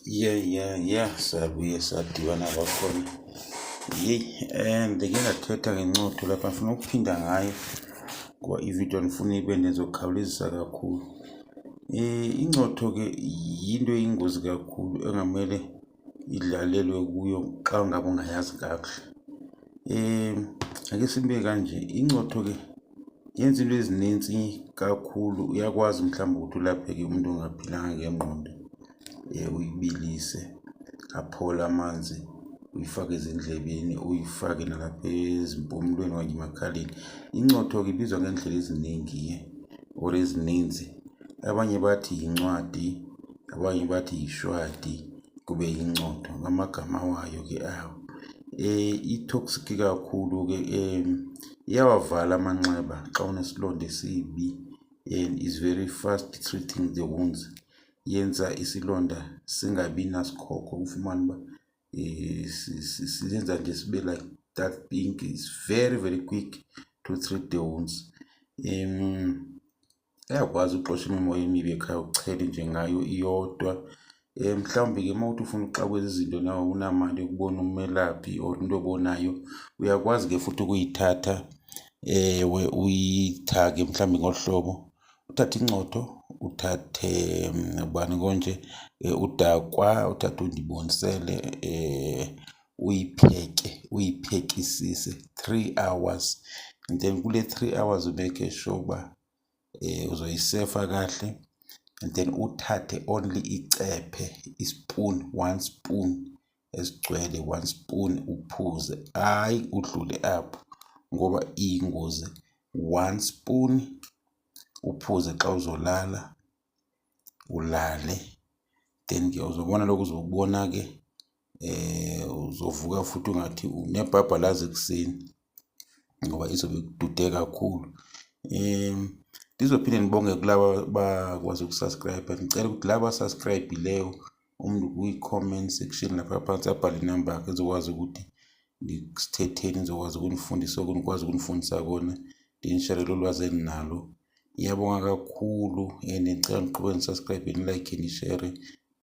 Yeah, sabuye sadibana kwakhona. Yeyi, ndike ndathetha ngencotho lapha, ndifuna ukuphinda ngayo ngoba ividiyo andifuni ibe ndizokhawulezisa kakhulu. Incotho ke yinto eyingozi kakhulu engamele idlalelwe kuyo xa ngaba ungayazi kakuhle. Ake sibe kanje, incotho ke yenza iinto ezinintsi kakhulu. Uyakwazi mhlawumbi ukuthi ulapheke umntu ongaphilanga ngengqondo, uyibilise aphole amanzi, uyifake ezindlebeni, uyifake nalapha ezimpumlweni okanye emakhaleni. Incotho ke ibizwa ngeendlela eziningi ke or ezininzi. Abanye bathi yincwadi, abanye bathi yishwadi kube yincotho, ngamagama wayo ke awo. I-toxic kakhulu ke, iyawavala amanxeba xa unesilonda esibi and is very fast treating the wounds. Yenza isilonda singabi nasikhokho, ufumane uba siyenza nje sibe like that pink. Is very very quick to treat the wounds. Iyakwazi uxosha imimoya emibi ekhaya, uchele nje ngayo iyodwa. Mhlawumbi ke uma uthi ufuna uxakwe zizinto nawe unamali yokubona umelaphi or umntu obonayo, uyakwazi ke futhi ukuyithatha, ewe, uyithake mhlawumbi ngolu hlobo. Uthathe incotho, uthathe ubani konje, udakwa, uthathe undibonisele, uyipheke, uyiphekisise 3 hours and then kule 3 hours u-make sure uba uzoyisefa kahle and then uthathe only icephe, i-spoon, one spoon esigcwele, one spoon uphuze, hayi udlule apho ngoba iyingozi. One spoon uphuze xa uzolala, ulale, then ke uzobona lokhu uzobona ke uzovuka futhi ungathi unebhabhalazi ekuseni ngoba izobe ikudude kakhulu. Ndizophinde ndibonge kulaba bakwazi uku-subscribe. Ndicela ukuthi laba subscribe-ileyo, umuntu kwi-comment section lapha phansi abhale inamba yakhe, ezokwazi ukuthi sithetheni, ngizokwazi ukunifundisa okunikwazi ukunifundisa kona, ndinisharele ulwazi endinalo. Ngiyabonga kakhulu and ngicela niqhubeke ni-subscribe, ni-like, ni-share.